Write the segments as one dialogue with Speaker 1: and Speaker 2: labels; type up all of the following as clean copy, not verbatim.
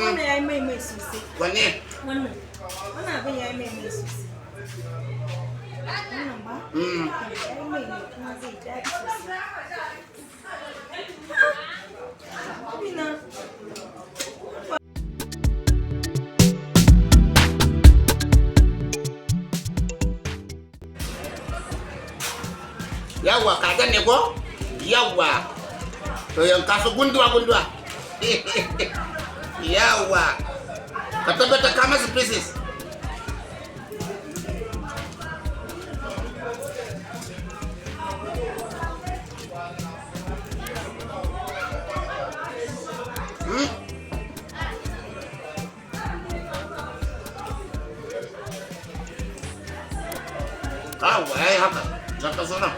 Speaker 1: Wannan yayi mai mai sosai.
Speaker 2: Wanne?
Speaker 1: Wannan. Wannan abin yayi mai mai sosai. Wannan ba? Yayi mai mai kuma zai daɗi sosai. Amina.
Speaker 2: Yawwa, kazan ne ko? Yawwa. To yanka su gunduwa gunduwa. Yawwa. Ka tabbata ka masu pieces. Yawwa, yayi haka. Zaka zo nan.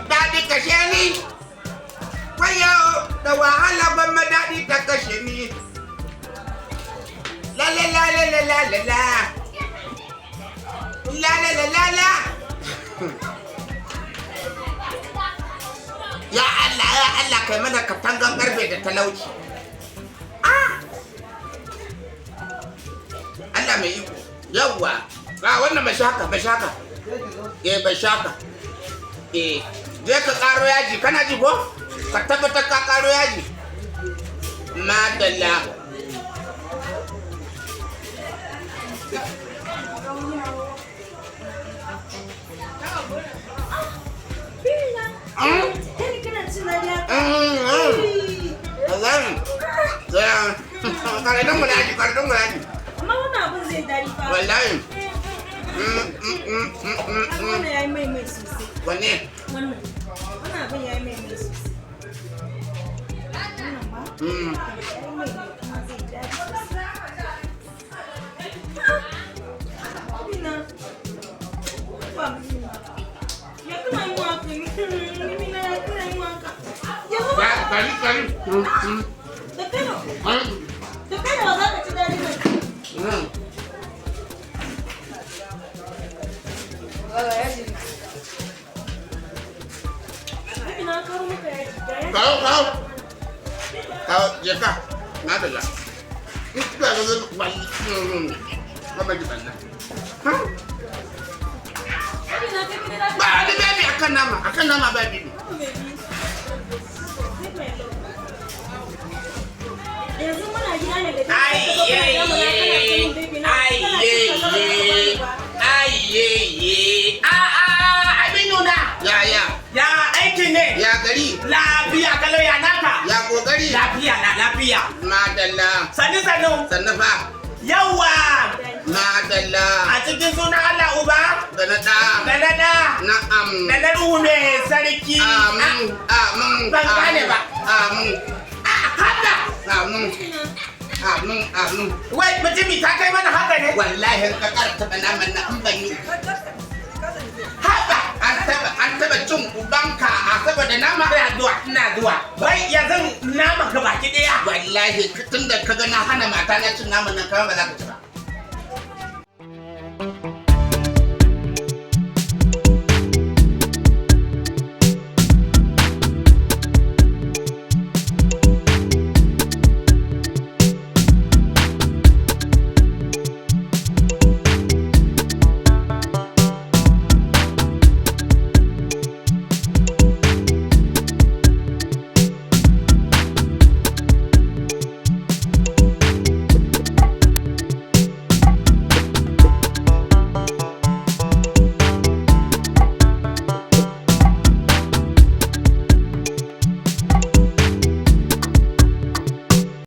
Speaker 2: Daɗi kashe ni. Wayo, da wahala gwamma daɗi ta kashe ni. La la la la la la la la. La la la la la. Ya Allah, ya Allah, kai mana katangan karfe da talauci. Ah! Allah mai iko. Yawwa. Ga wannan mai shaka, mai shaka. Eh, mai shaka. Eh, je ka karo yaji, kana ji ko? Ka tabbatar ka karo yaji. Madalla.
Speaker 1: Bina. Kai kana cin daɗi haka?
Speaker 2: Wallahi. Tsaya. Kare dan yaji, kare dan yaji.
Speaker 1: Amma wannan abin zai daɗi fa.
Speaker 2: Wallahi.
Speaker 1: Wannan yayi mai mai sosai.
Speaker 2: Wanne?
Speaker 1: Wannan. Wannan abin yayi mai mai sosai. Wannan ba? Yayi mai mai kuma zai daɗi sosai. Amina. Ba Amina. Ya kana yi haka? Amina, ya kana yi haka? Yanzu ba
Speaker 2: Kari, kari.
Speaker 1: da kai da da kai da wa za ka ci daɗi nan? Amina, kawo maka yaji. Ga yaji.
Speaker 2: Kawo, kawo. Kawo, je ka. Madalla. In kika ga zan wani. Ba ji banna.
Speaker 1: Amina, kai kadai za ka
Speaker 2: Ba ni baby akan nama, akan nama ba baby.
Speaker 1: Oh, baby. Take my love. Yanzu muna gida ne da kai ka zo kana damuna kana ce min baby na kana cin kaza ba za ka bani ba.
Speaker 2: Ayeye.
Speaker 3: A a Aminu na.
Speaker 2: Ya ya.
Speaker 3: Ya aiki ne.
Speaker 2: Ya gari.
Speaker 3: Lafiya kalau ya naka.
Speaker 2: Ya kokari.
Speaker 3: Lafiya na lafiya.
Speaker 2: Madalla.
Speaker 3: Sannu sannu.
Speaker 2: Sannu fa.
Speaker 3: Yawwa.
Speaker 2: Madalla.
Speaker 3: A cikin sunan Allah Uba.
Speaker 2: Da na ɗa.
Speaker 3: Da na ɗa.
Speaker 2: Na'am.
Speaker 3: Da na Ruhu mai sarki.
Speaker 2: Amin. Amin.
Speaker 3: Ban gane ba.
Speaker 2: Amin.
Speaker 3: Haka.
Speaker 2: Amin. Amin. Amin.
Speaker 3: Wai mutumi ta kai mana haka ne?
Speaker 2: Wallahi in ka ƙara taɓa naman nan in ban yi.
Speaker 3: Haka.
Speaker 2: An taɓa cin ubanka a saboda nama.
Speaker 3: Ina zuwa ina zuwa. Wai yanzu nama ka baki ɗaya.
Speaker 2: Wallahi tun da ka ga na hana mata na cin naman nan kawai ba za ka ci ba.